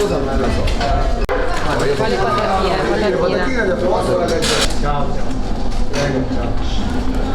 Cosa non lo so. Quali patatine? Patatine. Patatine le posso? Ciao, ciao. Prego, ciao.